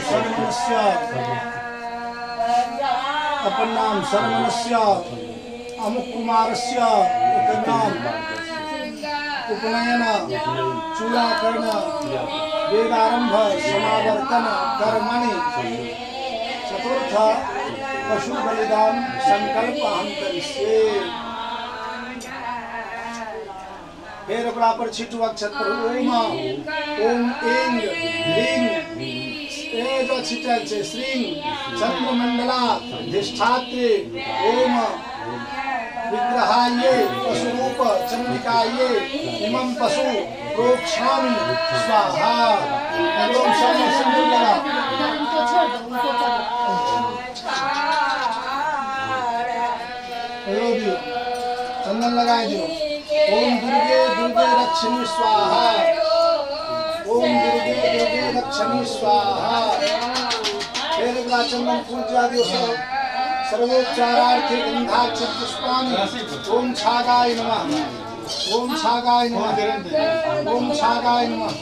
शर्मणस्य अपन नाम शर्मणस्य अमुक कुमारस्य एकर नाम उपनयन चूड़ाकर्ण वेदारंभ समावर्तन कर्मणि चतुर्थ पशु बलिदान संकल्प हम करिष्ये। फेर ओकरा पर छीटू अक्षत पर ओम ओम एंग ह्रीं ए जो छिटल छै श्रीं चंद्रमंडला धिष्ठात्रे ओम विग्रहाये पशुरूप चंडिकाये इमं पशु प्रोक्षामि स्वाहा। ओम सब सिंदूर लगा एकरो दियौ, चंदन लगाए दियौ। ओम दुर्गे दुर्गे रक्षिणी स्वाहा, ओम दुर्गे दुर्गे रक्षिणी स्वाहा। फेर एकरा चंदन फूल चढ़ा दियौ। सब सर्वोपचारार्थे गंधाक्षत पुष्पाणि। ओम छागाय नमः, ओम छागाय नमः, ओम छागाय नमः।